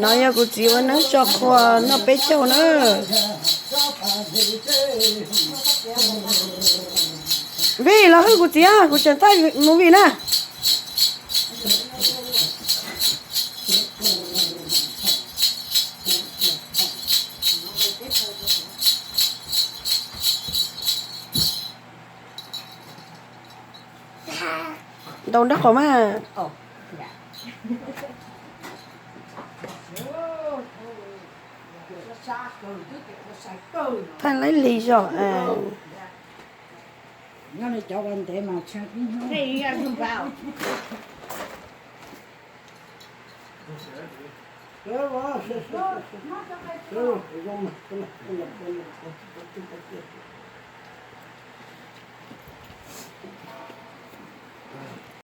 No yog kuv txiv ua neeb tso qhua noj peb caug na. Vij, los hwb kuv txiv, kuv tseem thaij movie na. Ntau nraub qaum mas. Thaij laib lig zog.